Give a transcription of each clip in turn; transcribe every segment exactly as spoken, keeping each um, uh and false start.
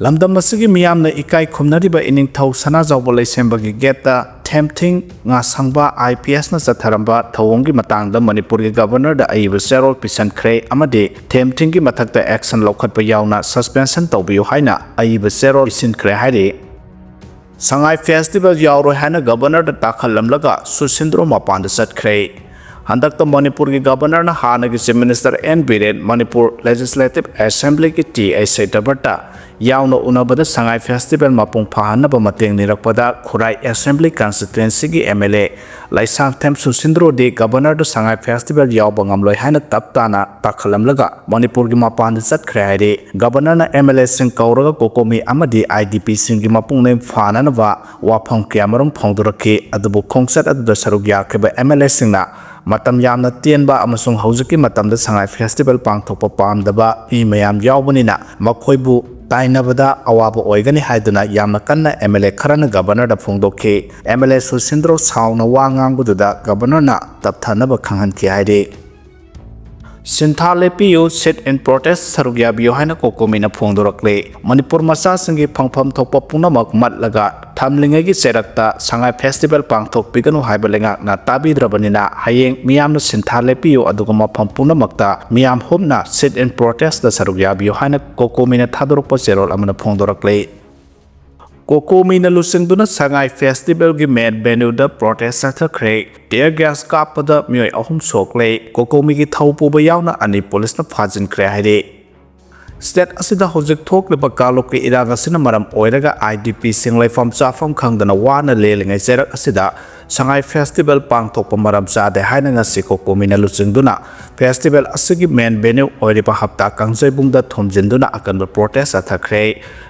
ꯂꯝꯗꯝ ꯑꯁꯤꯒꯤ ꯃꯤꯌꯥꯝꯅ ꯏꯀꯥꯏ ꯈꯨꯝꯅꯔꯤꯕ ꯏꯅꯤꯡꯊꯧ ꯁꯅꯥꯖꯥꯎꯕ ꯂꯩꯁꯦꯝꯕꯒꯤ ꯒꯦꯠꯇ ꯊꯦꯝꯊꯤꯡ ꯉꯥꯁꯪꯕ IPS ꯅ ꯆꯠꯊꯔꯝꯕ ꯊꯧꯑꯣꯡꯒꯤ ꯃꯇꯥꯡꯗ ꯃꯅꯤꯄꯨꯔꯒꯤ Governor ꯗ ꯑꯏꯕ ꯆꯦꯔꯣꯜ ꯄꯤꯁꯤꯟꯈ꯭ꯔꯦ ꯑꯃꯗꯤ ꯊꯦꯝꯊꯤꯡꯒꯤ ꯃꯊꯛꯇ action ꯂꯧꯈꯠꯄ ꯌꯥꯎꯅ suspension ꯇꯧꯕꯤꯌꯨ ꯍꯥꯏꯅ ꯑꯏꯕ ꯆꯦꯔꯣꯜ ꯄꯤꯁꯤꯟꯈ꯭ꯔꯦ ꯍꯥꯏꯔꯤ꯫ ꯁꯉꯥꯏ festival ꯌꯥꯎꯔꯣꯏ ꯍꯥꯏꯅ Governor ꯗ ꯇꯥꯈꯠꯂꯝꯂꯒ ꯁꯨꯁꯤꯟꯗ꯭ꯔꯣ ꯃꯄꯥꯟꯗ ꯆꯠꯈ꯭ꯔꯦ꯫ ꯍꯟꯗꯛꯇ ꯃꯅꯤꯄꯨꯔꯒꯤ Governor ꯅ ꯍꯥꯟꯅꯒꯤ Chief Minister N Biren, Manipur Legislative Assembly ꯒꯤ ꯇꯤ ꯑꯩꯆ ꯁꯤꯗꯕꯔꯇ ꯌꯥꯎꯅ ꯎꯅꯕꯗ ꯁꯉꯥꯏ festival ꯃꯄꯨꯡ ꯐꯥꯍꯟꯅꯕ ꯃꯇꯦꯡ ꯅꯤꯔꯛꯄꯗ ꯈꯨꯔꯥꯏ Assembly Constituency ꯒꯤ MLA ꯂꯩꯁꯥꯡꯊꯦꯝ ꯁꯨꯁꯤꯟꯗ꯭ꯔꯣꯗꯤ Governor ꯗ ꯁꯉꯥꯏ festival ꯌꯥꯎꯕ ꯉꯝꯂꯣꯏ ꯍꯥꯏꯅ ꯇꯞ ꯇꯥꯅ ꯇꯥꯈꯠꯂꯝꯂꯒ ꯃꯅꯤꯄꯨꯔꯒꯤ ꯃꯄꯥꯟꯗ ꯆꯠꯈ꯭ ꯈ꯭ꯔꯦ ꯍꯥꯏꯔꯤ꯫ Governor ꯅ MLA ꯁꯤꯡ ꯀꯧꯔꯒ COCOMI ꯑꯃꯗꯤ IDP ꯁꯤꯡꯒꯤ ꯃꯄꯨꯛꯅꯤꯡ ꯐꯥꯅꯅꯕ ꯋꯥꯐꯝ ꯀꯌꯥꯃꯔꯨꯝ ꯐꯣꯡꯗꯣꯔꯛꯈꯤ꯫ ꯑꯗꯨꯕꯨ ꯈꯣꯡꯆꯠ ꯑꯗꯨꯗ ꯁꯔꯨꯛ ꯌꯥꯈꯤꯕ MLA ꯁꯤꯡꯅ ꯃꯇꯝ ꯌꯥꯝꯅ ꯇꯦꯟꯕ ꯑꯃꯁꯨꯡ ꯍꯧꯖꯤꯛꯀꯤ ꯃꯇꯝꯗ ꯁꯉꯥꯏ festival ꯄꯥꯡꯊꯣꯛꯄ ꯄꯥꯝꯗꯕ ꯃꯤ ꯃꯌꯥꯝ ꯌꯥꯎꯕꯅꯤꯅ ꯃꯈꯣꯏꯕꯨ ꯇꯥꯏꯅꯕꯗ ꯑꯋꯥꯕ ꯑꯣꯏꯒꯅꯤ ꯍꯥꯏꯗꯨꯅ ꯌꯥꯝꯅ ꯀꯟꯅ MLA ꯈꯔꯅ Governor ꯗ ꯐꯣꯡꯗꯣꯛꯈꯤ꯫ MLA ꯁꯨꯁꯤꯟꯗ꯭ꯔꯣ ꯁꯥꯎꯅ ꯋꯥ ꯉꯥꯡꯕꯗꯨꯗ Governor ꯅ ꯇꯞꯊꯅꯕ ꯈꯪꯍꯟꯈꯤ ꯍꯥꯏꯔꯤ꯫ ꯁꯤꯟꯊꯥ ꯂꯦꯞꯄꯤꯌꯨ, sit in protest ꯁꯔꯨꯛ ꯌꯥꯕꯤꯌꯨ ꯍꯥꯏꯅ COCOMI ꯅ ꯐꯣꯡꯗꯣꯔꯛꯂꯤ꯫ ꯃꯅꯤꯄꯨꯔ ꯃꯆꯥꯁꯤꯡꯒꯤ ꯐꯪꯐꯝ ꯊꯣꯛꯄ ꯄꯨꯝꯅꯃꯛ ꯃꯠꯂꯒ ꯊꯝꯂꯤꯉꯩꯒꯤ ꯆꯩꯔꯛꯇ ꯁꯉꯥꯏ festival ꯄꯥꯡꯊꯣꯛꯄꯤꯒꯅꯨ ꯍꯥꯏꯕ ꯂꯩꯉꯥꯛꯅ ꯇꯥꯕꯤꯗ꯭ꯔꯕꯅꯤꯅ ꯍꯌꯦꯡ ꯃꯤꯌꯥꯝꯅ ꯁꯤꯟꯊꯥ ꯂꯦꯞꯄꯤꯌꯨ, ꯑꯗꯨꯒ ꯃꯐꯝ ꯄꯨꯝꯅꯃꯛꯇ ꯃꯤꯌꯥꯝ ꯍꯨꯞꯅ sit in protest ꯇ ꯁꯔꯨꯛ ꯌꯥꯕꯤꯌꯨ ꯍꯥꯏꯅ COCOMI ꯅ ꯊꯥꯗꯣꯔꯛꯄ ꯆꯦꯔꯣꯜ ꯑꯃꯅ ꯐꯣꯡꯗꯣꯔꯛꯂꯤ꯫ COCOMI ꯅ ꯂꯨꯆꯤꯡꯗꯨꯅ ꯁꯉꯥꯏ festival ꯒꯤ main venue ꯗ protest ꯆꯠꯊꯈ꯭ꯔꯦ꯫ Tear gas ꯀꯥꯞꯄꯗ ꯃꯤꯑꯣꯏ ꯑꯍꯨꯝ ꯁꯣꯛꯂꯦ꯫ COCOMI ꯒꯤ ꯊꯧ ꯄꯨꯕ ꯌꯥꯎꯅ ꯑꯅꯤ ꯄꯨꯂꯤꯁꯅ ꯐꯥꯖꯤꯟꯈ꯭ꯔꯦ ꯍꯥꯏꯔꯤ꯫ State ꯑꯁꯤꯗ ꯍꯧꯖꯤꯛ ꯊꯣꯛꯂꯤꯕ ꯀꯥꯡꯂꯨꯞꯀꯤ ꯏꯔꯥꯡ ꯑꯁꯤꯅ ꯃꯔꯝ ꯑꯣꯏꯔꯒ IDP ꯁꯤꯡ ꯂꯩꯐꯝ ꯆꯥꯐꯝ ꯈꯪꯗꯅ ꯋꯥꯅ ꯂꯦꯜꯂꯤꯉꯩ ꯆꯩꯔꯛ ꯑꯁꯤꯗ ꯁꯉꯥꯏ festival ꯄꯥꯡꯊꯣꯛꯄ ꯃꯔꯝ ꯆꯥꯗꯦ ꯍꯥꯏꯅ ꯉꯁꯤ COCOMI ꯅ ꯂꯨꯆꯤꯡꯗꯨꯅ festival ꯑꯁꯤꯒꯤ main venue ꯑꯣꯏꯔꯤꯕ ꯍꯞꯇꯥ ꯀꯥꯡꯖꯩꯕꯨꯡꯗ ꯊꯣꯝꯖꯤꯟꯗꯨꯅ ꯑꯀꯟꯕ protest ꯆꯠꯊꯈ꯭ꯔꯦ꯫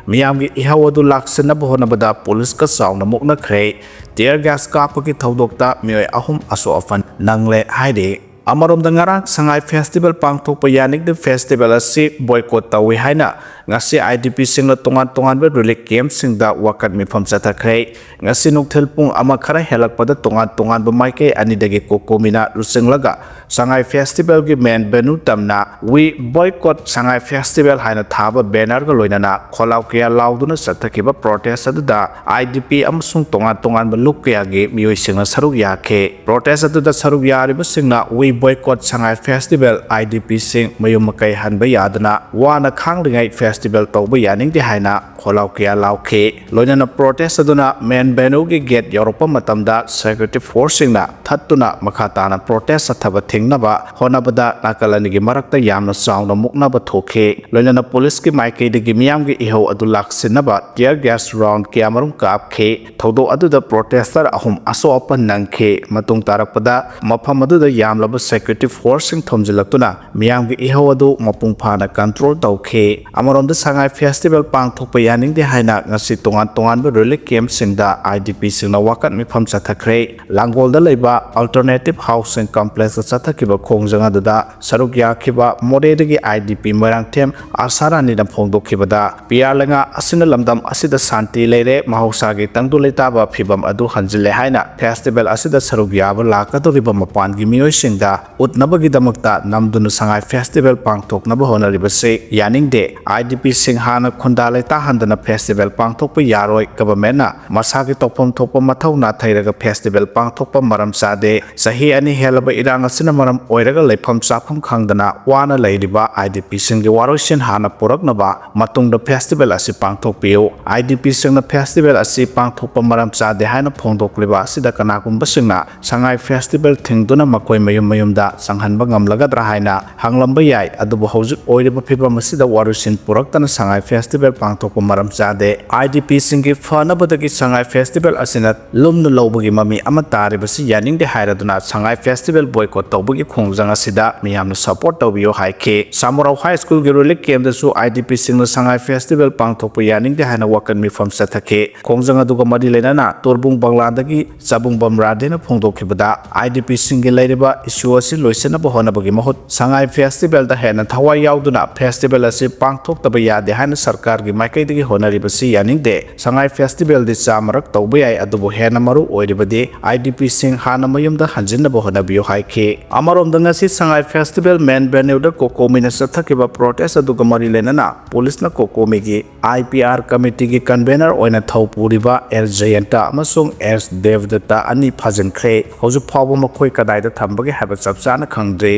ꯃꯤꯌꯥꯝꯒꯤ ꯏꯍꯧ ꯑꯗꯨ ꯂꯥꯛꯁꯤꯟꯅꯕ ꯍꯣꯠꯅꯕꯗ ꯄꯨꯂꯤꯁꯀ ꯆꯥꯎꯅ ꯃꯨꯛꯅꯈ꯭ꯔꯦ꯫ Tear gas ꯀꯥꯞꯄꯒꯤ ꯊꯧꯗꯣꯛꯇ ꯃꯤꯑꯣꯏ ꯑꯍꯨꯝ ꯑꯁꯣꯛ ꯑꯄꯟ ꯅꯪꯂꯦ ꯍꯥꯏꯔꯤ꯫ ꯑꯃꯔꯣꯝꯗ, ꯉꯔꯥꯡ ꯁꯉꯥꯏ ꯐꯦꯁꯇꯤꯚꯦꯜ ꯄꯥꯡꯊꯣꯛꯄ ꯌꯥꯅꯤꯡꯗꯦ, ꯐꯦꯁꯇꯤꯚꯦꯜ ꯑꯁꯤ ꯕꯣꯏꯀꯣꯠ ꯇꯧꯏ ꯍꯥꯏꯅ ꯉꯁꯤ ꯑꯥꯏ ꯗꯤ ꯄꯤꯁꯤꯡꯅ ꯇꯣꯉꯥꯟ ꯇꯣꯉꯥꯟꯕ ꯔꯤꯂꯤꯐ ꯀꯦꯝꯞꯁꯤꯡꯗ ꯋꯥꯀꯠ ꯃꯤꯐꯝ ꯆꯠꯊꯈ꯭ꯔꯦ꯫ ꯉꯁꯤ ꯅꯨꯡꯊꯤꯜ ꯄꯨꯡ ꯑꯃ ꯈꯔ ꯍꯦꯜꯂꯛꯄꯗ ꯇꯣꯉꯥꯟ ꯇꯣꯉꯥꯟꯕ ꯃꯥꯏꯀꯩ ꯑꯅꯤꯗꯒꯤ ꯀꯣꯀꯣꯃꯤꯅ ꯂꯨꯆꯤꯡꯂꯒ ꯁꯉꯥꯏ ꯐꯦꯁꯇꯤꯚꯦꯜꯒꯤ ꯃꯦꯟ ꯚꯦꯅꯨ ꯇꯝꯅ "We Boycott Sangai Festival" ꯍꯥꯏꯅ ꯊꯥꯕ ꯕꯦꯅꯔꯒ ꯂꯣꯏꯅꯅ ꯈꯣꯜꯂꯥꯎ ꯀꯌꯥ ꯂꯥꯎꯗꯨꯅ ꯆꯠꯊꯈꯤꯕ ꯄ꯭ꯔꯣꯇꯦꯁ ꯑꯗꯨꯗ ꯑꯥꯏ ꯗꯤ ꯄꯤ ꯑꯃꯁꯨꯡ ꯇꯣꯉꯥꯟ ꯇꯣꯉꯥꯟꯕ ꯂꯨꯞ ꯀꯌꯥꯒꯤ ꯃꯤꯑꯣꯏꯁꯤꯡꯅ ꯁꯔꯨꯛ ꯌꯥꯈꯤ꯫ ꯄ꯭ꯔꯣꯇꯦꯁ ꯑꯗꯨꯗ ꯁꯔꯨꯛ ꯌꯥꯔꯤꯕꯁꯤꯡꯅ "We Boycott Sangai Festival", I D ꯄꯤꯁꯤꯡ ꯃꯌꯨꯝ ꯃꯀꯩ ꯍꯟꯕ ꯌꯥꯗꯅ ꯋꯥꯅ ꯈꯥꯡꯂꯤꯉꯩ ꯐꯦꯁꯇꯤꯚꯦꯜ ꯇꯧꯕ ꯌꯥꯅꯤꯡꯗꯦ ꯍꯥꯏꯅ ꯈꯣꯜꯂꯥꯎ ꯀꯌꯥ ꯂꯥꯎꯈꯤ꯫ ꯂꯣꯏꯅꯅ ꯄ꯭ꯔꯣꯇꯦꯁ ꯑꯗꯨꯅ ꯃꯦꯟ ꯚꯦꯅꯨꯒꯤ ꯒꯦꯠ ꯌꯧꯔꯛꯄ ꯃꯇꯝꯗ ꯁꯦꯀ꯭ꯌꯨꯔꯤꯇꯤ ꯐꯣꯔꯁꯁꯤꯡꯅ ꯊꯠꯇꯨꯅ ꯃꯈꯥ ꯇꯥꯅ ꯄ꯭ꯔꯣꯇꯦꯁ ꯆꯠꯊꯕ ꯊꯤꯡꯅꯕ ꯍꯣꯠꯅꯕꯗ ꯅꯥꯀꯜ ꯑꯅꯤꯒꯤ ꯃꯔꯛꯇ ꯌꯥꯝꯅ ꯆꯥꯎꯅ ꯃꯨꯛꯅꯕ ꯊꯣꯛꯈꯤ꯫ ꯂꯣꯏꯅꯅ ꯄꯨꯂꯤꯁꯀꯤ ꯃꯥꯏꯀꯩꯗꯒꯤ ꯃꯤꯌꯥꯝꯒꯤ ꯏꯍꯧ ꯑꯗꯨ ꯂꯥꯛꯁꯤꯟꯅꯕ tear gas round ꯀꯌꯥꯃꯔꯨꯝ ꯀꯥꯞꯈꯤ꯫ ꯊꯧꯗꯣꯛ ꯑꯗꯨꯗ ꯄ꯭ꯔꯣꯇꯦꯁꯇꯔ ꯑꯍꯨꯝ ꯑꯁꯣꯛ ꯑꯄꯟ ꯅꯪꯈꯤ꯫ ꯃꯇꯨꯡ ꯇꯥꯔꯛꯄꯗ ꯃꯐꯝ ꯑꯗꯨꯗ ꯌꯥꯝꯂꯕ ꯁꯦꯀ꯭ꯌꯨꯔꯤꯇꯤ ꯐꯣꯔꯁꯁꯤꯡ ꯊꯣꯝꯖꯤꯜꯂꯛꯇꯨꯅ ꯃꯤꯌꯥꯝꯒꯤ ꯏꯍꯧ ꯑꯗꯨ ꯃꯄꯨꯡ ꯐꯥꯅ ꯀꯟꯇ꯭ꯔꯣꯜ ꯇꯧꯈꯤ꯫ ꯑꯃꯔꯣꯝꯗ, ꯁꯉꯥꯏ ꯐꯦꯁꯇꯤꯚꯦꯜ ꯄꯥꯡꯊꯣꯛꯄ ꯌꯥꯅꯤꯡꯗꯦ ꯍꯥꯏꯅ ꯉꯁꯤ ꯇꯣꯉꯥꯟ ꯇꯣꯉꯥꯟꯕ ꯔꯤꯂꯤꯐ ꯀꯦꯝꯞꯁꯤꯡꯗ ꯑꯥꯏ ꯗꯤ ꯄꯤꯁꯤꯡꯅ ꯋꯥꯀꯠ ꯃꯤꯐꯝ ꯆꯠꯊꯈ꯭ꯔꯦ꯫ ꯂꯥꯡꯒꯣꯜꯗ ꯂꯩꯕ ꯑꯜꯇꯔꯅꯦꯇꯤꯚ ꯍꯥꯎꯁꯤꯡ ꯀꯝꯄ꯭ꯂꯦꯛꯁꯇ ꯆꯠꯊꯈꯤꯕ ꯈꯣꯡꯖꯪ ꯑꯗꯨꯗ ꯁꯔꯨꯛ ꯌꯥꯈꯤꯕ ꯃꯣꯔꯦꯗꯒꯤ I D P Moirangthem ꯑꯁꯥꯔꯥꯅꯤꯅ ꯐꯣꯡꯗꯣꯛꯈꯤꯕꯗ, "P R ꯂꯩꯉꯥꯛ ꯑꯁꯤꯅ ꯂꯝꯗꯝ ꯑꯁꯤꯗ ꯁꯥꯟꯇꯤ ꯂꯩꯔꯦ, ꯃꯍꯧꯁꯥꯒꯤ ꯇꯪꯗꯨ ꯂꯩꯇꯥꯕ ꯐꯤꯕꯝ ꯑꯗꯨ ꯍꯟꯖꯤꯜꯂꯦ" ꯍꯥꯏꯅ ꯐꯦꯁꯇꯤꯚꯦꯜ ꯑꯁꯤꯗ ꯁꯔꯨꯛ ꯌꯥꯕ ꯂꯥꯛꯀꯗꯧꯔꯤꯕ ꯃꯄꯥꯟꯒꯤ ꯃꯤꯑꯣꯏꯁꯤꯡꯗ ꯎꯠꯅꯕꯒꯤꯗꯃꯛꯇ ꯅꯝꯗꯨꯅ ꯁꯉꯥꯏ ꯐꯦꯁꯇꯤꯚꯦꯜ ꯄꯥꯡꯊꯣꯛꯅꯕ ꯍꯣꯠꯅꯔꯤꯕꯁꯤ ꯌꯥꯅꯤꯡꯗꯦ꯫ ꯑꯥꯏ ꯗꯤ ꯄꯤꯁꯤꯡ ꯍꯥꯟꯅ ꯈꯨꯟꯗꯥ ꯂꯩꯇꯥꯍꯟꯗꯅ ꯐꯦꯁꯇꯤꯚꯦꯜ ꯄꯥꯡꯊꯣꯛꯄ ꯌꯥꯔꯣꯏ꯫ ꯒꯚꯔꯟꯃꯦꯟꯠꯅ ꯃꯁꯥꯒꯤ ꯇꯧꯐꯝ ꯊꯣꯛꯄ ꯃꯊꯧ ꯅꯥꯊꯩꯔꯒ ꯐꯦꯁꯇꯤꯚꯦꯜ ꯄꯥꯡꯊꯣꯛꯄ ꯃꯔꯝ ꯆꯥꯗꯦ꯫ ꯆꯍꯤ ꯑꯅꯤ ꯍꯦꯜꯂꯕ ꯏꯔꯥꯡ ꯑꯁꯤꯅ ꯃꯔꯝ ꯑꯣꯏꯔꯒ ꯂꯩꯐꯝ ꯆꯥꯐꯝ ꯈꯪꯗꯅ ꯋꯥꯅ ꯂꯩꯔꯤꯕ ꯑꯥꯏ ꯗꯤ ꯄꯤꯁꯤꯡꯒꯤ ꯋꯥꯔꯣꯏꯁꯤꯟ ꯍꯥꯟꯅ ꯄꯨꯔꯛꯅꯕ ꯃꯇꯨꯡꯗ ꯐꯦꯁꯇꯤꯚꯦꯜ ꯑꯁꯤ ꯄꯥꯡꯊꯣꯛꯄꯤꯌꯨ꯫ ꯑꯥꯏ ꯗꯤ ꯄꯤꯁꯤꯡꯅ ꯐꯦꯁꯇꯤꯚꯦꯜ ꯑꯁꯤ ꯄꯥꯡꯊꯣꯛꯄ ꯃꯔꯝ ꯆꯥꯗꯦ ꯍꯥꯏꯅ ꯐꯣꯡꯗꯣꯛꯂꯤꯕ ꯑꯁꯤꯗ ꯀꯅꯥꯒꯨꯝꯕꯁꯤꯡꯅ ꯁꯉꯥꯏ ꯐꯦꯁꯇꯤꯚꯦꯜ ꯊꯤꯡꯗꯨꯅ ꯃꯈꯣꯏ ꯃꯌꯨꯝ ꯃꯌꯨꯝꯗ ꯆꯪꯍꯟꯕ ꯉꯝꯂꯒꯗ꯭ꯔꯥ ꯍꯥꯏꯅ ꯍꯪꯂꯝꯕ ꯌꯥꯏ꯫ ꯑꯗꯨꯕꯨ ꯍꯧꯖꯤꯛ ꯑꯣꯏꯔꯤꯕ ꯐꯤꯕꯝ ꯑꯁꯤꯗ ꯋꯥꯔꯣꯏꯁꯤꯟ ꯄꯨꯔꯛꯇꯅ ꯁꯉꯥꯏ ꯐꯦꯁꯇꯤꯚꯦꯜ ꯄꯥꯡꯊꯣꯛꯄ ꯃꯔꯝ ꯆꯥꯗꯦ꯫ ꯑꯥꯏ ꯗꯤ ꯄꯤꯁꯤꯡꯒꯤ ꯐꯅꯕꯗꯒꯤ ꯁꯉꯥꯏ ꯐꯦꯁꯇꯤꯚꯦꯜ ꯑꯁꯤꯅ ꯂꯨꯝꯅ ꯂꯧꯕꯒꯤ ꯃꯃꯤ ꯑꯃ ꯇꯥꯔꯤꯕꯁꯤ ꯌꯥꯅꯤꯡꯗꯦ ꯍꯥꯏꯔꯗꯨꯅ ꯁꯉꯥꯏ ꯐꯦꯁꯇꯤꯚꯦꯜ ꯕꯣꯏꯀꯣꯠ ꯇꯧꯕꯒꯤ ꯈꯣꯡꯖꯪ ꯑꯁꯤꯗ ꯃꯤꯌꯥꯝꯅ ꯁꯄꯣꯔꯠ ꯇꯧꯕꯤꯌꯨ ꯍꯥꯏꯈꯤ꯫ ꯁꯥꯃꯨꯔꯥꯎ ꯍꯥꯏ ꯁ꯭ꯀꯨꯜꯒꯤ relief ꯀꯦꯝꯞꯇꯁꯨ I D ꯄꯤꯁꯤꯡꯅ Sangai festival ꯄꯥꯡꯊꯣꯛꯄ ꯌꯥꯅꯤꯡꯗꯦ ꯍꯥꯏꯅ ꯋꯥꯀꯠ ꯃꯤꯐꯝ ꯆꯠꯊꯈꯤ꯫ ꯈꯣꯡꯖꯪ ꯑꯗꯨꯒ ꯃꯔꯤ ꯂꯩꯅꯅ ꯇꯣꯔꯕꯨꯡ ꯕꯪꯂꯥꯗꯒꯤ ꯆꯕꯨꯡꯕꯝ ꯔꯥꯙꯦꯅ ꯐꯣꯡꯗꯣꯛꯈꯤꯕꯗ, ꯑꯥꯏ ꯗꯤ ꯄꯤꯁꯤꯡꯒꯤ ꯂꯩꯔꯤꯕ ꯏꯁꯨ ꯑꯁꯤ ꯂꯣꯏꯁꯤꯟꯅꯕ ꯍꯣꯠꯅꯕꯒꯤ ꯃꯍꯨꯠ ꯁꯉꯥꯏ ꯐꯦꯁꯇꯤꯚꯦꯜꯗ ꯍꯦꯟꯅ ꯊꯋꯥꯏ ꯌꯥꯎꯗꯨꯅ ꯐꯦꯁꯇꯤꯚꯦꯜ ꯑꯁꯤ ꯄꯥꯡꯊꯣꯛꯇꯕ ꯌꯥꯗꯦ ꯍꯥꯏꯅ ꯁꯔꯀꯥꯔꯒꯤ ꯃꯥꯏꯀꯩꯗꯒꯤ ꯍꯣꯠꯅꯔꯤꯕꯁꯤ ꯌꯥꯅꯤꯡꯗꯦ꯫ ꯁꯉꯥꯏ ꯐꯦꯁꯇꯤꯚꯦꯜꯗꯤ ꯆꯥꯃꯔꯛ ꯇꯧꯕ ꯌꯥꯏ, ꯑꯗꯨꯕꯨ ꯍꯦꯟꯅ ꯃꯔꯨ ꯑꯣꯏꯔꯤꯕꯗꯤ IDPꯁꯤꯡ ꯍꯥꯟꯅ ꯃꯌꯨꯝꯗ ꯍꯟꯖꯤꯟꯅꯕ ꯍꯣꯠꯅꯕꯤꯌꯨ ꯍꯥꯏꯈꯤ꯫ ꯑꯃꯔꯣꯝꯗ ꯉꯁꯤ ꯁꯉꯥꯏ ꯐꯦꯁꯇꯤꯚꯦꯜ ꯃꯦꯟ ꯚꯦꯅ꯭ꯌꯨꯗ ꯀꯣꯀꯣꯃꯤꯅ ꯆꯠꯊꯈꯤꯕ ꯄ꯭ꯔꯣꯇꯦꯁ ꯑꯗꯨꯒ ꯃꯔꯤ ꯂꯩꯅꯅ ꯄꯨꯂꯤꯁꯅ ꯀꯣꯀꯣꯃꯤꯒꯤ IPR ꯀꯃꯤꯇꯤꯒꯤ ꯀꯟꯚꯦꯅꯔ ꯑꯣꯏꯅ ꯊꯧ ꯄꯨꯔꯤꯕ ꯑꯦꯁ ꯖꯌꯟꯇ ꯑꯃꯁꯨꯡ ꯑꯦꯁ ꯗꯦꯕꯗꯠꯇ ꯑꯅꯤ ꯐꯥꯖꯤꯟꯈ꯭ꯔꯦ꯫ ꯍꯧꯖꯤꯛ ꯐꯥꯎꯕ ꯃꯈꯣꯏ ꯀꯗꯥꯏꯗ ꯊꯝꯕꯒꯦ ꯍꯥꯏꯕ ꯆꯞ ꯆꯥꯅ ꯈꯪꯗ꯭ꯔꯤ꯫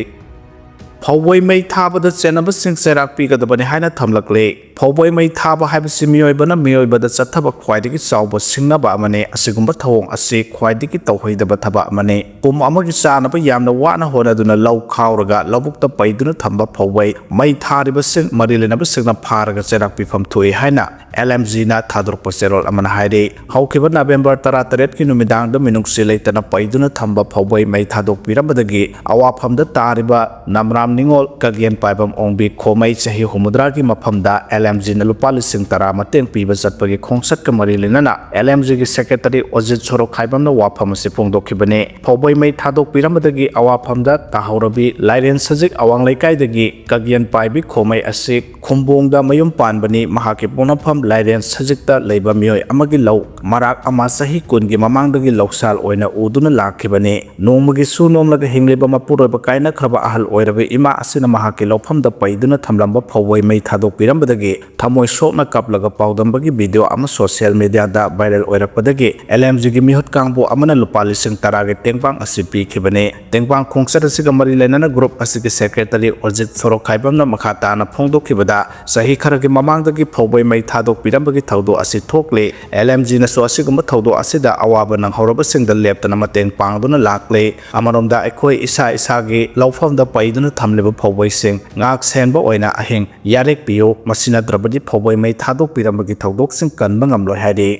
ꯐꯧꯕꯩ ꯃꯩ ꯊꯥꯕꯗ ꯆꯦꯟꯅꯕꯁꯤꯡ ꯆꯩꯔꯥꯛ ꯄꯤꯒꯗꯕꯅꯤ ꯍꯥꯏꯅ ꯊꯝꯂꯛꯂꯤ꯫ ꯐꯧꯕꯩ ꯃꯩ ꯊꯥꯕ ꯍꯥꯏꯕꯁꯤ ꯃꯤꯑꯣꯏꯕꯅ ꯃꯤꯑꯣꯏꯕꯗ ꯆꯠꯊꯕ ꯈ꯭ꯋꯥꯏꯗꯒꯤ ꯆꯥꯎꯕ ꯁꯤꯡꯅꯕ ꯑꯃꯅꯤ꯫ ꯑꯁꯤꯒꯨꯝꯕ ꯊꯧꯑꯣꯡ ꯑꯁꯤ ꯈ꯭ꯋꯥꯏꯗꯒꯤ ꯇꯧꯍꯩꯗꯕ ꯊꯕꯛ ꯑꯃꯅꯤ꯫ ꯄꯨꯝ ꯑꯃꯒꯤ ꯆꯥꯅꯕ ꯌꯥꯝꯅ ꯋꯥꯅ ꯍꯣꯠꯅꯗꯨꯅ ꯂꯧ ꯈꯥꯎꯔꯒ ꯂꯧꯕꯨꯛꯇ ꯄꯩꯗꯨꯅ ꯊꯝꯕ ꯐꯧꯕꯩ ꯃꯩ ꯊꯥꯔꯤꯕꯁꯤꯡ ꯃꯔꯤ ꯂꯩꯅꯕꯁꯤꯡꯅ ꯐꯥꯔꯒ ꯆꯩꯔꯥꯛ ꯄꯤꯐꯝ ꯊꯣꯛꯏ ꯍꯥꯏꯅ LMGꯅ ꯊꯥꯗꯣꯔꯛꯄ ꯆꯦꯔꯣꯜ ꯑꯃꯅ ꯍꯥꯏꯔꯤ꯫ ꯍꯧꯈꯤꯕ ꯅꯕꯦꯝꯕꯔ ꯇꯔꯥꯇꯔꯦꯠꯀꯤ ꯅꯨꯃꯤꯗꯥꯡꯗ ꯃꯤꯅꯨꯡꯁꯤ ꯂꯩꯇꯅ ꯄꯩꯗꯨꯅ ꯊꯝꯕ ꯐꯧꯕꯩ ꯃꯩ ꯊꯥꯗꯣꯛꯄꯤꯔꯝꯕꯗꯒꯤ ꯑꯋꯥꯐꯝꯗ ꯇꯥꯔꯤꯕ ꯅꯝꯔꯥꯝ ꯅꯤꯉꯣꯜ ꯀꯒꯦꯟ ꯄꯥꯏꯕꯝ ꯑꯣꯡꯕꯤ ꯈꯣꯃꯩ ꯆꯍꯤ ꯍꯨꯝꯐꯨꯇꯔꯥꯒꯤ ꯃꯐꯝꯗ LMGꯅ ꯂꯨꯄꯥ ꯂꯤꯁꯤꯡ ꯇꯔꯥ ꯃꯇꯦꯡ ꯄꯤꯕ ꯆꯠꯄꯒꯤ ꯈꯣꯡꯆꯠꯀ ꯃꯔꯤ ꯂꯩꯅꯅ LMGꯒꯤ ꯁꯦꯀ꯭ꯔꯦꯇꯔꯤ ꯑꯣꯖꯤꯠ ꯁꯣꯔꯣꯈꯥꯏꯕꯝꯅ ꯋꯥꯐꯝ ꯑꯁꯤ ꯐꯣꯡꯗꯣꯛꯈꯤꯕꯅꯤ꯫ ꯐꯧꯕꯩ ꯃꯩ ꯊꯥꯗꯣꯛꯄꯤꯔꯝꯕꯗꯒꯤ ꯑꯋꯥꯐꯝꯗ ꯇꯥꯍꯧꯔꯕꯤ ꯂꯥꯏꯔꯦꯟ ꯁꯖꯤꯛ ꯑꯋꯥꯡ ꯂꯩꯀꯥꯏꯗꯒꯤ ꯀꯒꯦꯟ ꯄꯥꯏꯕꯤ ꯈꯣꯃꯩ ꯑꯁꯤ ꯈꯨꯝꯕꯣꯡꯗ ꯃꯌꯨꯝ ꯄꯥꯟꯕꯅꯤ꯫ ꯃꯍꯥꯛꯀꯤ ꯄꯣꯛꯅꯐꯝ ꯂꯥꯏꯔꯦꯟ ꯁꯖꯤꯛꯇ ꯂꯩꯕ ꯃꯤꯑꯣꯏ ꯑꯃꯒꯤ ꯂꯧ ꯃꯔꯥꯛ ꯑꯃ ꯆꯍꯤ ꯀꯨꯟꯒꯤ ꯃꯃꯥꯡꯗꯒꯤ ꯂꯧꯁꯥꯜ ꯑꯣꯏꯅ ꯎꯗꯨꯅ ꯂꯥꯛꯈꯤꯕꯅꯤ꯫ ꯅꯣꯡꯃꯒꯤ ꯁꯨ ꯅꯣꯝꯂꯒ ꯍꯤꯡꯂꯤꯕ ꯃꯄꯨꯔꯣꯏꯕ ꯀꯥꯏꯅꯈ꯭ꯔꯕ ꯑꯍꯜ ꯑꯣꯏꯔꯕ ꯏꯃꯥ ꯑꯁꯤꯅ ꯃꯍꯥꯛꯀꯤ ꯂꯧꯐꯝꯗ ꯄꯩꯗꯨꯅ ꯊꯝꯂꯝꯕ ꯐꯧꯕꯩ ꯃꯩ ꯊꯥꯗꯣꯛꯄꯤꯔꯝꯕꯗꯒꯤ ꯊꯃꯣꯏ ꯁꯣꯛꯅ ꯀꯞꯂꯒ ꯄꯥꯎꯗꯝꯕꯒꯤ ꯚꯤꯗꯤꯑꯣ ꯑꯃ ꯁꯣꯁꯤꯌꯦꯜ ꯃꯤꯗꯤꯌꯥꯗ ꯚꯥꯏꯔꯦꯜ ꯑꯣꯏꯔꯛꯄꯗꯒꯤ LMGꯒꯤ ꯃꯤꯍꯨꯠ ꯀꯥꯡꯕꯨ ꯑꯃꯅ ꯂꯨꯄꯥ ꯂꯤꯁꯤꯡ ꯇꯔꯥꯒꯤ ꯇꯦꯡꯕꯥꯡ ꯑꯁꯤ ꯄꯤꯈꯤꯕꯅꯤ꯫ ꯇꯦꯡꯕꯥꯡ ꯈꯣꯡꯆꯠ ꯑꯁꯤꯒ ꯃꯔꯤ ꯂꯩꯅꯅ ꯒ꯭ꯔꯨꯞ ꯑꯁꯤꯒꯤ ꯁꯦꯀ꯭ꯔꯦꯇꯔꯤ ꯑꯣꯖꯤꯠ ꯁꯣꯔꯣꯛꯈꯥꯏꯕꯝꯅ ꯃꯈꯥ ꯇꯥꯅ ꯐꯣꯡꯗꯣꯛꯈꯤꯕꯗ, ꯆꯍꯤ ꯈꯔꯒꯤ ꯃꯃꯥꯡꯗꯒꯤ ꯐꯧꯕꯩ ꯃꯩ ꯊꯥꯗꯣꯛꯄꯤꯔꯝꯕꯒꯤ ꯊꯧꯗꯣꯛ ꯑꯁꯤ ꯊꯣꯛꯂꯤ꯫ LMGꯅꯁꯨ ꯑꯁꯤꯒꯨꯝꯕ ꯊꯧꯗꯣꯛ ꯑꯁꯤꯗ ꯑꯋꯥꯕ ꯅꯪꯍꯧꯔꯕꯁꯤꯡꯗ ꯂꯦꯞꯇꯅ ꯃꯇꯦꯡ ꯄꯥꯡꯗꯨꯅ ꯂꯥꯛꯂꯤ꯫ ꯑꯃꯔꯣꯝꯗ ꯑꯩꯈꯣꯏ ꯏꯁꯥ ꯏꯁꯥꯒꯤ ꯂꯧꯐꯝꯗ ꯄꯩꯗꯨꯅ ꯊꯝꯂꯤꯕ ꯐꯧꯕꯩꯁꯤꯡ ꯉꯥꯛ ꯁꯦꯟꯕ ꯑꯣꯏꯅ ꯑꯍꯤꯡ ꯌꯥꯔꯦꯛꯄꯤꯌꯨ, ꯃꯁꯤ ꯅꯠꯇ꯭ꯔꯕꯗꯤ ꯐꯧꯕꯩ ꯃꯩ ꯊꯥꯗꯣꯛꯄꯤꯔꯝꯕꯒꯤ ꯊꯧꯗꯣꯛꯁꯤꯡ ꯀꯟꯕ ꯉꯝꯂꯣꯏ ꯍꯥꯏꯔꯤ꯫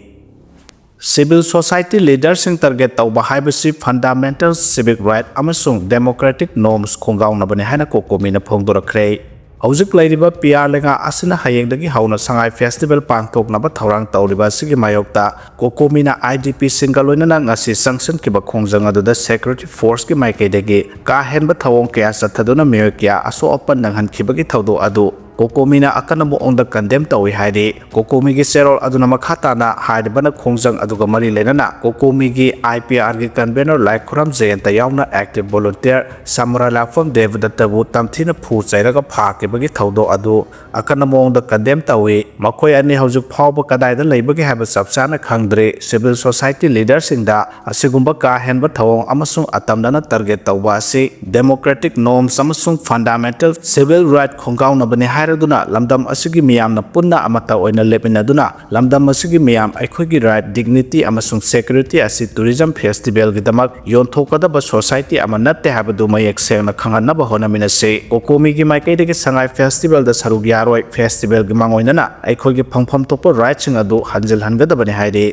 Civil society leaderꯁꯤꯡ target ꯇꯧꯕ ꯍꯥꯏꯕꯁꯤ fundamental civic right ꯑꯃꯁꯨꯡ democratic norms ꯈꯣꯡꯒꯥꯎꯅꯕꯅꯤ ꯍꯥꯏꯅ ꯀꯣꯀꯣꯃꯤꯅ ꯐꯣꯡꯗꯣꯔꯛꯈ꯭ꯔꯦ꯫ ꯍꯧꯖꯤꯛ ꯂꯩꯔꯤꯕ ꯄꯤ ꯑꯥꯔ ꯂꯩꯉꯥꯛ ꯑꯁꯤꯅ ꯍꯌꯦꯡꯗꯒꯤ ꯍꯧꯅ ꯁꯉꯥꯏ ꯐꯦꯁꯇꯤꯚꯦꯜ ꯄꯥꯡꯊꯣꯛꯅꯕ ꯊꯧꯔꯥꯡ ꯇꯧꯔꯤꯕ ꯑꯁꯤꯒꯤ ꯃꯥꯌꯣꯛꯇ ꯀꯣꯀꯣꯃꯤꯅ ꯑꯥꯏ ꯗꯤ ꯄꯤꯁꯤꯡꯒ ꯂꯣꯏꯅꯅ ꯉꯁꯤ ꯆꯪꯁꯤꯟꯈꯤꯕ ꯈꯣꯡꯖꯪ ꯑꯗꯨꯗ ꯁꯦꯀ꯭ꯌꯨꯔꯤꯇꯤ ꯐꯣꯔꯁꯀꯤ ꯃꯥꯏꯀꯩꯗꯒꯤ ꯀꯥ ꯍꯦꯟꯕ ꯊꯧꯑꯣꯡ ꯀꯌꯥ ꯆꯠꯊꯗꯨꯅ ꯃꯤꯑꯣꯏ ꯀꯌꯥ ꯑꯁꯣꯛ ꯑꯄꯟ ꯅꯪꯍꯟꯈꯤꯕꯒꯤ ꯊꯧꯗꯣꯛ ꯑꯗꯨ ꯀꯣꯀꯣꯃꯤꯅ ꯑꯀꯟꯕ ꯃꯑꯣꯡꯗ ꯀꯟꯗꯦꯝ ꯇꯧꯏ ꯍꯥꯏꯔꯤ꯫ ꯀꯣꯀꯣꯃꯤꯒꯤ ꯆꯦꯔꯣꯜ ꯑꯗꯨꯅ ꯃꯈꯥ ꯇꯥꯅ ꯍꯥꯏꯔꯤꯕꯅ ꯈꯣꯡꯖꯪ ꯑꯗꯨꯒ ꯃꯔꯤ ꯂꯩꯅꯅ ꯀꯣꯀꯣꯃꯤꯒꯤ ꯑꯥꯏ ꯄꯤ ꯑꯥꯔꯒꯤ ꯀꯟꯚꯦꯅꯔ ꯂꯥꯏꯈꯨꯔꯝ ꯖꯌꯟꯇ ꯌꯥꯎꯅ ꯑꯦꯛꯇꯤꯚ ꯚꯣꯂꯨꯟꯇꯤꯌꯔ ꯁꯃꯔꯥꯂꯥꯐꯝ ꯗꯦꯕꯗꯠꯇꯕꯨ ꯇꯝꯊꯤꯅ ꯐꯨ ꯆꯩꯔꯒ ꯐꯥꯈꯤꯕꯒꯤ ꯊꯧꯗꯣꯛ ꯑꯗꯨ ꯑꯀꯟꯕ ꯃꯑꯣꯡꯗ ꯀꯟꯗꯦꯝ ꯇꯧꯏ꯫ ꯃꯈꯣꯏ ꯑꯅꯤ ꯍꯧꯖꯤꯛ ꯐꯥꯎꯕ ꯀꯗꯥꯏꯗ ꯂꯩꯕꯒꯦ ꯍꯥꯏꯕ ꯆꯞ ꯆꯥꯅ ꯈꯪꯗ꯭ꯔꯤ꯫ ꯁꯤꯚꯤꯜ ꯁꯣꯁꯥꯏꯇꯤ ꯂꯤꯗꯔꯁꯤꯡꯗ ꯑꯁꯤꯒꯨꯝꯕ ꯀꯥ ꯍꯦꯟꯕ ꯊꯧꯑꯣꯡ ꯑꯃꯁꯨꯡ ꯑꯇꯝꯅꯅ ꯇꯥꯔꯒꯦꯠ ꯇꯧꯕ ꯑꯁꯤ ꯗꯦꯃꯣꯀ꯭ꯔꯦꯇꯤꯛ ꯅꯣꯔꯝꯁ ꯑꯃꯁꯨꯡ ꯐꯟꯗꯥꯃꯦꯟꯇꯦꯜ ꯁꯤꯚꯤꯜ ꯔꯥꯏꯠ ꯈꯣꯡꯒꯥꯎꯅꯕꯅꯤ ꯍꯥꯏꯔꯗꯨꯅ ꯂꯝꯗꯝ ꯑꯁꯤꯒꯤ ꯃꯤꯌꯥꯝꯅ ꯄꯨꯟꯅ ꯑꯃꯠꯇ ꯑꯣꯏꯅ ꯂꯦꯞꯃꯤꯟꯅꯗꯨꯅ ꯂꯝꯗꯝ ꯑꯁꯤꯒꯤ ꯃꯤꯌꯥꯝ ꯑꯩꯈꯣꯏꯒꯤ ꯔꯥꯏꯠ, ꯗꯤꯒꯅꯤꯇꯤ ꯑꯃꯁꯨꯡ ꯁꯦꯀ꯭ꯌꯨꯔꯤꯇꯤ ꯑꯁꯤ ꯇꯨꯔꯤꯖꯝ ꯐꯦꯁꯇꯤꯚꯦꯜꯒꯤꯗꯃꯛ ꯌꯣꯟꯊꯣꯛꯀꯗꯕ ꯁꯣꯁꯥꯏꯇꯤ ꯑꯃ ꯅꯠꯇꯦ ꯍꯥꯏꯕꯗꯨ ꯃꯌꯦꯛ ꯁꯦꯡꯅ ꯈꯪꯍꯟꯅꯕ ꯍꯣꯠꯅꯃꯤꯟꯅꯁꯤ꯫ ꯀꯣꯀꯣꯃꯤꯒꯤ ꯃꯥꯏꯀꯩꯗꯒꯤ ꯁꯉꯥꯏ ꯐꯦꯁꯇꯤꯚꯦꯜꯗ ꯁꯔꯨꯛ ꯌꯥꯔꯣꯏ, ꯐꯦꯁꯇꯤꯚꯦꯜꯒꯤ ꯃꯥꯡꯑꯣꯏꯅꯅ ꯑꯩꯈꯣꯏꯒꯤ ꯐꯪꯐꯝ ꯊꯣꯛꯄ ꯔꯥꯏꯠꯁꯤꯡ ꯑꯗꯨ ꯍꯟꯖꯤꯜꯍꯟꯒꯗꯕꯅꯤ ꯍꯥꯏꯔꯤ꯫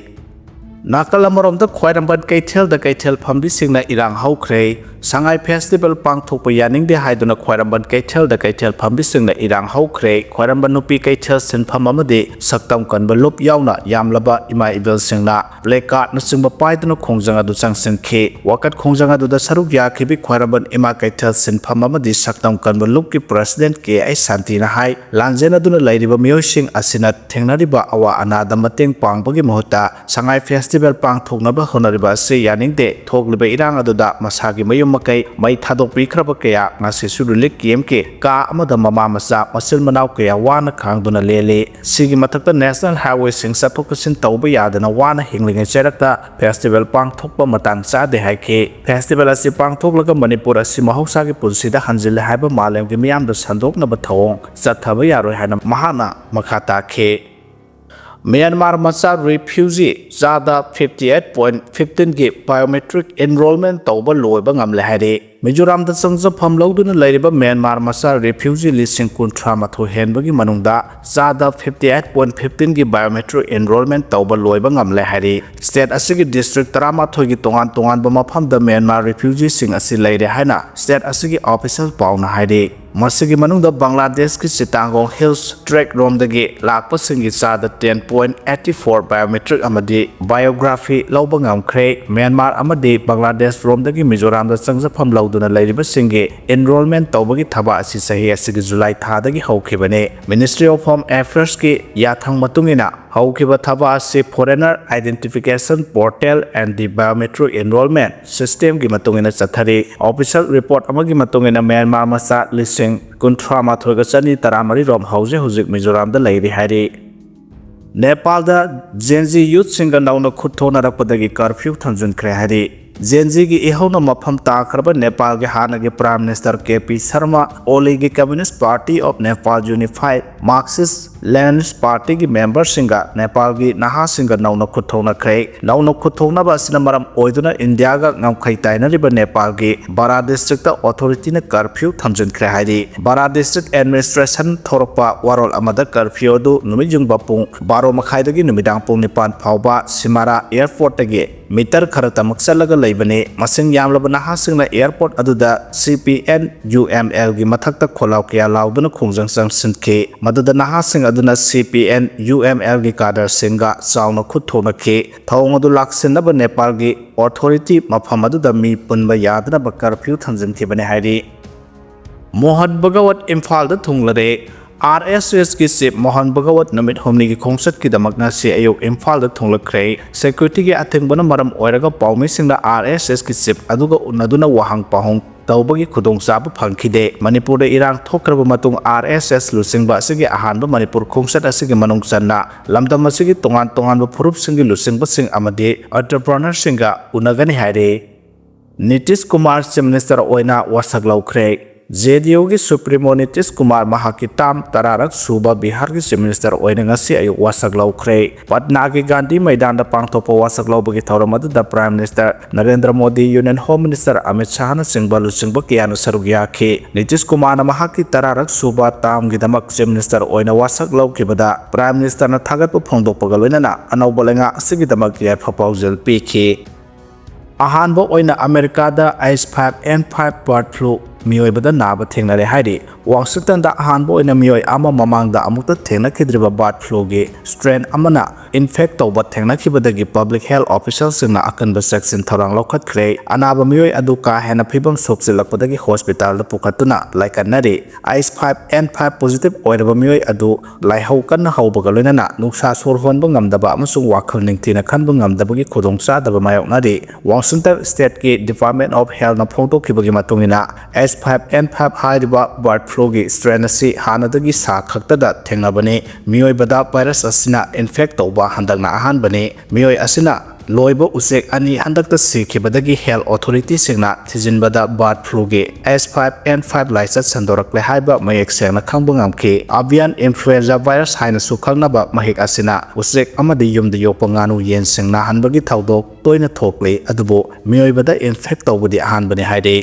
ꯅꯥꯀꯜ ꯑꯃꯔꯣꯝꯗ ꯈ꯭ꯋꯥꯏꯔꯝꯕꯟ ꯀꯩꯊꯦꯜꯗ ꯀꯩꯊꯦꯜ ꯐꯝꯕꯤꯁꯤꯡꯅ ꯏꯔꯥꯡ ꯍꯧꯈ꯭ꯔꯦ꯫ ꯁꯉꯥꯏ ꯐꯦꯁꯇꯤꯚꯦꯜ ꯄꯥꯡꯊꯣꯛꯄ ꯌꯥꯅꯤꯡꯗꯦ ꯍꯥꯏꯗꯨꯅ ꯈ꯭ꯋꯥꯏꯔꯝꯕꯟ ꯀꯩꯊꯦꯜꯗ ꯀꯩꯊꯦꯜ ꯐꯝꯕꯤꯁꯤꯡꯅ ꯏꯔꯥꯡ ꯍꯧꯈ꯭ꯔꯦ꯫ ꯈ꯭ꯋꯥꯏꯔꯝꯕꯟ ꯅꯨꯄꯤ ꯀꯩꯊꯦꯜ ꯁꯤꯟꯐꯝ ꯑꯃꯗꯤ ꯁꯛꯇꯝ ꯀꯟꯕ ꯂꯨꯞ ꯌꯥꯎꯅ ꯌꯥꯝꯂꯕ ꯏꯃꯥ ꯏꯕꯦꯜꯁꯤꯡꯅ ꯄ꯭ꯂꯦ ꯀꯥꯔꯠꯅꯆꯤꯡꯕ ꯄꯥꯏꯗꯨꯅ ꯈꯣꯡꯖꯪ ꯑꯗꯨ ꯆꯪꯁꯤꯟꯈꯤ꯫ ꯋꯥꯀꯠ ꯈꯣꯡꯖꯪ ꯑꯗꯨꯗ ꯁꯔꯨꯛ ꯌꯥꯈꯤꯕꯤ ꯈ꯭ꯋꯥꯏꯔꯝꯕꯟ ꯏꯃꯥ ꯀꯩꯊꯦꯜ ꯁꯤꯟꯐꯝ ꯑꯃꯗꯤ ꯁꯛꯇꯝ ꯀꯟꯕ ꯂꯨꯞꯀꯤ ꯄ꯭ꯔꯁꯤꯗꯦꯟꯠ ꯀꯦ ꯑꯩꯆ ꯁꯥꯟꯇꯤꯅ ꯍꯥꯏ, ꯂꯥꯟꯖꯦꯟꯅꯗꯨꯅ ꯂꯩꯔꯤꯕ ꯃꯤꯑꯣꯏꯁꯤꯡ ꯑꯁꯤꯅ ꯊꯦꯡꯅꯔꯤꯕ ꯑꯋꯥ ꯑꯅꯥꯗ ꯃꯇꯦꯡ ꯄꯥꯡꯕꯒꯤ ꯃꯍꯨꯠꯇ ꯁꯉꯥꯏ ꯐꯦꯁꯇꯤꯚꯦꯜ ꯄꯥꯡꯊꯣꯛꯅꯕ ꯍꯣꯠꯅꯔꯤꯕ ꯑꯁꯤ ꯌꯥꯅꯤꯡꯗꯦ꯫ ꯊꯣꯛꯂꯤꯕ ꯏꯔꯥꯡ ꯑꯗꯨꯗ ꯃꯁꯥꯒꯤ ꯃꯌꯨꯝ ꯃꯀꯩ ꯃꯩ ꯊꯥꯗꯣꯛꯄꯤꯈ꯭ꯔꯕ ꯀꯌꯥ ꯉꯁꯤꯁꯨ ꯔꯤꯂꯤꯐ ꯀꯦꯝꯞꯀꯤ ꯀꯥ ꯑꯃꯗ ꯃꯃꯥ ꯃꯆꯥ ꯃꯆꯤꯟ ꯃꯅꯥꯎ ꯀꯌꯥ ꯋꯥꯅ ꯈꯥꯡꯗꯨꯅ ꯂꯦꯜꯂꯤ꯫ ꯁꯤꯒꯤ ꯃꯊꯛꯇ ꯅꯦꯁꯅꯦꯜ ꯍꯥꯏꯋꯦꯁꯤꯡ ꯆꯠꯊꯣꯛ ꯆꯠꯁꯤꯟ ꯇꯧꯕ ꯌꯥꯗꯅ ꯋꯥꯅ ꯍꯤꯡꯂꯤꯉꯩ ꯆꯩꯔꯛꯇ ꯐꯦꯁꯇꯤꯚꯦꯜ ꯄꯥꯡꯊꯣꯛꯄ ꯃꯇꯥꯡ ꯆꯥꯗꯦ ꯍꯥꯏꯈꯤ꯫ ꯐꯦꯁꯇꯤꯚꯦꯜ ꯑꯁꯤ ꯄꯥꯡꯊꯣꯛꯂꯒ ꯃꯅꯤꯄꯨꯔ ꯑꯁꯤ ꯃꯍꯧꯁꯥꯒꯤ ꯄꯨꯟꯁꯤꯗ ꯍꯟꯖꯤꯜꯂꯦ ꯍꯥꯏꯕ ꯃꯥꯂꯦꯝꯒꯤ ꯃꯤꯌꯥꯝꯗ ꯁꯟꯗꯣꯛꯅꯕ ꯊꯧꯑꯣꯡ ꯆꯠꯊꯕ ꯌꯥꯔꯣꯏ ꯍꯥꯏꯅ ꯃꯍꯥꯛꯅ ꯃꯈꯥ ꯇꯥꯈꯤ꯫ ꯃ꯭ꯌꯥꯟꯃꯥꯔ ꯃꯆꯥ ꯔꯤꯐ꯭ꯌꯨꯖꯤ ꯆꯥꯗ ꯐꯤꯐꯇꯤ ꯑꯩꯠ ꯄꯣꯏꯟꯠ ꯐꯤꯐꯇꯤꯟꯒꯤ ꯕꯥꯏꯑꯣꯃꯦꯇ꯭ꯔꯤꯛ ꯑꯦꯟꯔꯣꯜꯃꯦꯟꯠ ꯇꯧꯕ ꯂꯣꯏꯕ ꯉꯝꯂꯦ ꯍꯥꯏꯔꯤ꯫ ꯃꯤꯖꯣꯔꯥꯝꯗ ꯆꯪꯖꯐꯝ ꯂꯧꯗꯨꯅ ꯂꯩꯔꯤꯕ ꯃ꯭ꯌꯥꯟꯃꯥꯔ ꯃꯆꯥ ꯔꯤꯐ꯭ꯌꯨꯖꯤ ꯂꯤꯁꯤꯡ ꯀꯨꯟꯊ꯭ꯔꯥ ꯃꯥꯊꯣꯏ ꯍꯦꯟꯕꯒꯤ ꯃꯅꯨꯡꯗ ꯆꯥꯗ ꯐꯤꯐꯇꯤ ꯑꯩꯠ ꯄꯣꯏꯟꯠ ꯐꯤꯐꯇꯤꯟꯒꯤ ꯕꯥꯏꯑꯣꯃꯦꯇ꯭ꯔꯤꯛ ꯑꯦꯟꯔꯣꯜꯃꯦꯟꯠ ꯇꯧꯕ ꯂꯣꯏꯕ ꯉꯝꯂꯦ ꯍꯥꯏꯔꯤ꯫ ꯁ꯭ꯇꯦꯠ ꯑꯁꯤꯒꯤ ꯗꯤꯁꯇ꯭ꯔꯤꯛ ꯇꯔꯥꯃꯥꯊꯣꯏꯒꯤ ꯇꯣꯉꯥꯟ ꯇꯣꯉꯥꯟꯕ ꯃꯐꯝꯗ ꯃ꯭ꯌꯥꯟꯃꯥꯔ ꯔꯤꯐ꯭ꯌꯨꯖꯤꯁꯤꯡ ꯑꯁꯤ ꯂꯩꯔꯦ ꯍꯥꯏꯅ ꯁ꯭ꯇꯦꯠ ꯑꯁꯤꯒꯤ ꯑꯣꯐꯤꯁꯤꯌꯦꯜ ꯄꯥꯎꯅ ꯍꯥꯏꯔꯤ꯫ ꯃꯁꯤꯒꯤ ꯃꯅꯨꯡꯗ ꯕꯪꯒ꯭ꯂꯥꯗꯦꯁꯀꯤ ꯆꯤꯇꯥꯒꯣꯡ ꯍꯤꯜꯁ ꯇ꯭ꯔꯦꯛ ꯔꯣꯝꯗꯒꯤ ꯂꯥꯛꯄꯁꯤꯡꯒꯤ ꯆꯥꯗ ten point eighty four biometric ꯑꯃꯗꯤ biography ꯂꯧꯕ ꯉꯝꯈ꯭ꯔꯦ꯫ ꯃ꯭ꯌꯥꯟꯃꯥꯔ ꯑꯃꯗꯤ ꯕꯪꯒ꯭ꯂꯥꯗꯦꯁ ꯔꯣꯝꯗꯒꯤ ꯃꯤꯖꯣꯔꯥꯝꯗ ꯆꯪꯖꯐꯝ ꯂꯧꯗꯨꯅ ꯂꯩꯔꯤꯕꯁꯤꯡꯒꯤ enrolment ꯇꯧꯕꯒꯤ ꯊꯕꯛ ꯑꯁꯤ ꯆꯍꯤ ꯑꯁꯤꯒꯤ ꯖꯨꯂꯥꯏ ꯊꯥꯗꯒꯤ ꯍꯧꯈꯤꯕꯅꯤ꯫ Ministry of Home Affairsꯀꯤ ꯌꯥꯊꯪ ꯃꯇꯨꯡ ꯏꯟꯅ ꯍꯧꯈꯤꯕ ꯊꯕꯛ ꯑꯁꯤ Foreigner Identification Portal and the Biometric Enrollment Systemꯒꯤ ꯃꯇꯨꯡ ꯏꯟꯅ ꯆꯠꯊꯔꯤ꯫ Official report ꯑꯃꯒꯤ ꯃꯇꯨꯡ ꯏꯟꯅ ꯃ꯭ꯌꯥꯟꯃꯥꯔ ꯃꯆꯥ ꯂꯤꯁꯤꯡ ꯀꯨꯟꯊ꯭ꯔꯥ ꯃꯥꯊꯣꯏꯒ ꯆꯅꯤ ꯇꯔꯥꯃꯔꯤ ꯔꯣꯝ ꯍꯧꯖꯤꯛ ꯍꯧꯖꯤꯛ ꯃꯤꯖꯣꯔꯥꯝꯗ ꯂꯩꯔꯤ ꯍꯥꯏꯔꯤ꯫ ꯅꯦꯄꯥꯜꯗ Gen Z youthꯁꯤꯡꯒ ꯅꯧꯅ ꯈꯨꯠ ꯊꯣꯛꯅꯔꯛꯄꯗꯒꯤ curfew ꯊꯝꯖꯤꯟꯈ꯭ꯔꯦ ꯍꯥꯏꯔꯤ꯫ Gen Zꯒꯤ ꯏꯍꯧꯅ ꯃꯐꯝ ꯇꯥꯈ꯭ꯔꯕ ꯅꯦꯄꯥꯜꯒꯤ ꯍꯥꯟꯅꯒꯤ Prime Minister K P Sharma Oliꯒꯤ Communist Party of Nepal Unified Marxist Leninist Partyꯒꯤ memberꯁꯤꯡꯒ ꯅꯦꯄꯥꯜꯒꯤ ꯅꯍꯥꯁꯤꯡꯒ ꯅꯧꯅ ꯈꯨꯠ ꯊꯣꯛꯅꯈ꯭ꯔꯦ꯫ ꯅꯧꯅ ꯈꯨꯠ ꯊꯣꯛꯅꯕ ꯑꯁꯤꯅ ꯃꯔꯝ ꯑꯣꯏꯗꯨꯅ ꯏꯟꯗꯤꯌꯥꯒ ꯉꯝꯈꯩ ꯇꯥꯏꯅꯔꯤꯕ ꯅꯦꯄꯥꯜꯒꯤ ꯕꯔꯥ districtꯇ authorityꯅ curfew ꯊꯝꯖꯤꯟꯈ꯭ꯔꯦ ꯍꯥꯏꯔꯤ꯫ ꯕꯔꯥ district administration ꯊꯣꯔꯛꯄ ꯋꯥꯔꯣꯜ ꯑꯃꯗ curfew ꯑꯗꯨ ꯅꯨꯃꯤꯠ ꯌꯨꯡꯕ ꯄꯨꯡ ꯕꯥꯔꯣ ꯃꯈꯥꯏꯗꯒꯤ ꯅꯨꯃꯤꯗꯥꯡ ꯄꯨꯡ ꯅꯤꯄꯥꯟ ꯐꯥꯎꯕ ꯁꯤꯃꯥꯔꯥ airportꯇꯒꯤ meter ꯈꯔꯇꯃꯛ ꯆꯠꯂꯒ ꯂꯩꯕꯅꯤ꯫ ꯃꯁꯤꯡ ꯌꯥꯝꯂꯕ ꯅꯍꯥꯁꯤꯡꯅ airport ꯑꯗꯨꯗ C P N U M Lꯒꯤ ꯃꯊꯛꯇ ꯈꯣꯜꯂꯥꯎ ꯀꯌꯥ ꯂꯥꯎꯗꯨꯅ ꯈꯣꯡꯖꯪ ꯆꯪꯁꯤꯟꯈꯤ꯫ ꯃꯗꯨꯗ ꯅꯍꯥꯁꯤꯡ ꯑꯗꯨꯅ C P N U M Lꯒꯤ cadreꯁꯤꯡꯒ ꯆꯥꯎꯅ ꯈꯨꯠ ꯊꯣꯛꯅꯈꯤ꯫ ꯊꯧꯑꯣꯡ ꯑꯗꯨ ꯂꯥꯛꯁꯤꯟꯅꯕ ꯅꯦꯄꯥꯜꯒꯤ authority ꯃꯐꯝ ꯑꯗꯨꯗ ꯃꯤ ꯄꯨꯟꯕ ꯌꯥꯗꯅꯕ curfew ꯊꯝꯖꯤꯟꯈꯤꯕꯅꯤ ꯍꯥꯏꯔꯤ꯫ ꯃꯣꯍꯟ ꯚꯒꯋꯠ ꯏꯝꯐꯥꯜꯗ ꯊꯨꯡꯂꯔꯦ꯫ RSSꯀꯤ chief ꯃꯣꯍꯟ ꯚꯒꯋꯠ ꯅꯨꯃꯤꯠ ꯍꯨꯝꯅꯤꯒꯤ ꯈꯣꯡꯆꯠꯀꯤꯗꯃꯛ ꯉꯁꯤ ꯑꯌꯨꯛ ꯏꯝꯐꯥꯜꯗ ꯊꯨꯡꯂꯛꯈ꯭ꯔꯦ꯫ Securityꯒꯤ ꯑꯊꯤꯡꯕꯅ ꯃꯔꯝ ꯑꯣꯏꯔꯒ ꯄꯥꯎꯃꯤꯁꯤꯡꯅ RSSꯀꯤ chief ꯑꯗꯨꯒ ꯎꯅꯗꯨꯅ ꯋꯥꯍꯪ ꯄꯥꯎꯍꯪ ꯇꯧꯕꯒꯤ ꯈꯨꯗꯣꯡꯆꯥꯕ ꯐꯪꯈꯤꯗꯦ꯫ ꯃꯅꯤꯄꯨꯔꯗ ꯏꯔꯥꯡ ꯊꯣꯛꯈ꯭ꯔꯕ ꯃꯇꯨꯡ RSS ꯂꯨꯆꯤꯡꯕ ꯑꯁꯤꯒꯤ ꯑꯍꯥꯟꯕ ꯃꯅꯤꯄꯨꯔ ꯈꯣꯡꯆꯠ ꯑꯁꯤꯒꯤ ꯃꯅꯨꯡ ꯆꯟꯅ ꯂꯝꯗꯝ ꯑꯁꯤꯒꯤ ꯇꯣꯉꯥꯟ ꯇꯣꯉꯥꯟꯕ ꯐꯨꯔꯨꯞꯁꯤꯡꯒꯤ ꯂꯨꯆꯤꯡꯕꯁꯤꯡ ꯑꯃꯗꯤ entrepreneurꯁꯤꯡꯒ ꯎꯅꯒꯅꯤ ꯍꯥꯏꯔꯤ꯫ ꯅꯤꯇꯤꯁ ꯀꯨꯃꯥꯔ Chief Minister ꯑꯣꯏꯅ ꯋꯥꯁꯛ ꯂꯧꯈ꯭ꯔꯦ꯫ JDUꯒꯤ supremo ꯅꯤꯇꯤꯁ ꯀꯨꯃꯥꯔ ꯃꯍꯥꯛꯀꯤ term ꯇꯔꯥꯔꯛ ꯁꯨꯕ ꯕꯤꯍꯥꯔꯒꯤ Chief Minister ꯑꯣꯏꯅ ꯉꯁꯤ ꯑꯌꯨꯛ ꯋꯥꯁꯛ ꯂꯧꯈ꯭ꯔꯦ꯫ ꯄꯠꯅꯥꯒꯤ ꯒꯥꯟꯙꯤ ꯃꯩꯗꯥꯟꯗ ꯄꯥꯡꯊꯣꯛꯄ ꯋꯥꯁꯛ ꯂꯧꯕꯒꯤ ꯊꯧꯔꯝ ꯑꯗꯨꯗ Prime Minister Narendra Modi, Union Home Minister Amit ꯁꯥꯍꯅꯆꯤꯡꯕ ꯂꯨꯆꯤꯡꯕ ꯀꯌꯥꯅ ꯁꯔꯨꯛ ꯌꯥꯈꯤ꯫ ꯅꯤꯇꯤꯁ ꯀꯨꯃꯥꯔꯅ ꯃꯍꯥꯛꯀꯤ ꯇꯔꯥꯔꯛ ꯁꯨꯕ termꯒꯤꯗꯃꯛ Chief Minister ꯑꯣꯏꯅ ꯋꯥꯁꯛ ꯂꯧꯈꯤꯕꯗ Prime Ministerꯅ ꯊꯥꯒꯠꯄ ꯐꯣꯡꯗꯣꯛꯄꯒ ꯂꯣꯏꯅꯅ ꯑꯅꯧꯕ ꯂꯩꯉꯥꯛ ꯑꯁꯤꯒꯤꯗꯃꯛ ꯌꯥꯏꯐ ꯄꯥꯎꯖꯦꯜ ꯄꯤꯈꯤ꯫ ꯑꯍꯥꯟꯕ ꯑꯣꯏꯅ ꯑꯃꯦꯔꯤꯀꯥꯗ H five N five bird flu ꯃꯤꯑꯣꯏꯕꯗ ꯅꯥꯕ ꯊꯦꯡꯅꯔꯦ ꯍꯥꯏꯔꯤ꯫ ꯋꯥꯁꯤꯡꯇꯟꯗ ꯑꯍꯥꯟꯕ ꯑꯣꯏꯅ ꯃꯤꯑꯣꯏ ꯑꯃ ꯃꯃꯥꯡꯗ ꯑꯃꯨꯛꯇ ꯊꯦꯡꯅꯈꯤꯗ꯭ꯔꯤꯕ ꯕꯥꯔꯗ ꯐ꯭ꯂꯨꯒꯤ ꯁ꯭ꯇ꯭ꯔꯦꯟ ꯑꯃꯅ ꯏꯟꯐꯦꯛ ꯇꯧꯕ ꯊꯦꯡꯅꯈꯤꯕꯗꯒꯤ ꯄꯕ꯭ꯂꯤꯛ ꯍꯦꯜꯊ ꯑꯣꯐꯤꯁꯤꯌꯦꯜꯁꯤꯡꯅ ꯑꯀꯟꯕ ꯆꯦꯛꯁꯤꯟ ꯊꯧꯔꯥꯡ ꯂꯧꯈꯠꯈ꯭ꯔꯦ꯫ ꯑꯅꯥꯕ ꯃꯤꯑꯣꯏ ꯑꯗꯨ ꯀꯥ ꯍꯦꯟꯅ ꯐꯤꯕꯝ ꯁꯣꯛꯆꯤꯜꯂꯛꯄꯗꯒꯤ ꯍꯣꯁꯄꯤꯇꯥꯜꯗ ꯄꯨꯈꯠꯇꯨꯅ ꯂꯥꯏꯀꯠꯅꯔꯤ꯫ H five N five positive ꯑꯣꯏꯔꯕ ꯃꯤꯑꯣꯏ ꯑꯗꯨ ꯂꯥꯏꯍꯧ ꯀꯟꯅ ꯍꯧꯕꯒ ꯂꯣꯏꯅꯅ ꯅꯨꯡꯁꯥ ꯁꯣꯔ ꯍꯣꯟꯕ ꯉꯝꯗꯕ ꯑꯃꯁꯨꯡ ꯋꯥꯈꯜ ꯅꯤꯡꯊꯤꯅ ꯈꯟꯕ ꯉꯝꯗꯕꯒꯤ ꯈꯨꯗꯣꯡꯆꯥꯗꯕ ꯃꯥꯌꯣꯛꯅꯔꯤ꯫ ꯋꯥꯁꯤꯡꯇꯟ ꯁ꯭ꯇꯦꯠꯀꯤ ꯗꯤꯄꯥꯔꯠꯃꯦꯟ ꯑꯣꯐ ꯍꯦꯜꯊꯅ ꯐꯣꯡꯗꯣꯛꯈꯤꯕꯒꯤ ꯃꯇꯨꯡ ꯏꯟꯅ, ꯑꯩꯆ ꯐꯥꯏꯚ ꯑꯦꯟ ꯐꯥꯏꯚ ꯍꯥꯏꯔꯤꯕ ꯕꯥꯔꯗ ꯐ꯭ꯂꯨꯒꯤ ꯁ꯭ꯇ꯭ꯔꯦꯟ ꯑꯁꯤ ꯍꯥꯟꯅꯗꯒꯤ ꯁꯥ ꯈꯛꯇꯗ ꯊꯦꯡꯅꯕꯅꯤ꯫ ꯃꯤꯑꯣꯏꯕꯗ ꯚꯥꯏꯔꯁ ꯑꯁꯤꯅ ꯏꯟꯐꯦꯛ ꯇꯧꯕ ꯍꯟꯗꯛꯅ ꯑꯍꯥꯟꯕꯅꯤ꯫ ꯃꯤꯑꯣꯏ ꯑꯁꯤꯅ ꯂꯣꯏꯕ ꯎꯆꯦꯛ ꯑꯅꯤ ꯍꯟꯗꯛꯇ ꯁꯤꯈꯤꯕꯗꯒꯤ ꯍꯦꯜꯊ ꯑꯣꯊꯣꯔꯤꯇꯤꯁꯤꯡꯅ ꯊꯤꯖꯤꯟꯕꯗ ꯕꯥꯔꯗ ꯐ꯭ꯂꯨꯒꯤ ꯑꯩꯆ ꯐꯥꯏꯚ ꯑꯦꯟ ꯐꯥꯏꯚ ꯂꯥꯏꯆꯠ ꯁꯟꯗꯣꯔꯛꯂꯦ ꯍꯥꯏꯕ ꯃꯌꯦꯛ ꯁꯦꯡꯅ ꯈꯪꯕ ꯉꯝꯈꯤ꯫ ꯑꯚꯤꯌꯥꯟ ꯏꯟꯐ꯭ꯂꯨꯑꯦꯟꯖꯥ ꯚꯥꯏꯔꯁ ꯍꯥꯏꯅꯁꯨ ꯈꯪꯅꯕ ꯃꯍꯤꯛ ꯑꯁꯤꯅ ꯎꯆꯦꯛ ꯑꯃꯗꯤ ꯌꯨꯝꯗ ꯌꯣꯛꯄ ꯉꯥꯅꯨ ꯌꯦꯟꯁꯤꯡ ꯅꯥꯍꯟꯕꯒꯤ ꯊꯧꯗꯣꯛ ꯇꯣꯏꯅ ꯊꯣꯛꯂꯤ, ꯑꯗꯨꯕꯨ ꯃꯤꯑꯣꯏꯕꯗ ꯏꯟꯐꯦꯛ ꯇꯧꯕꯗꯤ ꯑꯍꯥꯟꯕꯅꯤ ꯍꯥꯏꯔꯤ꯫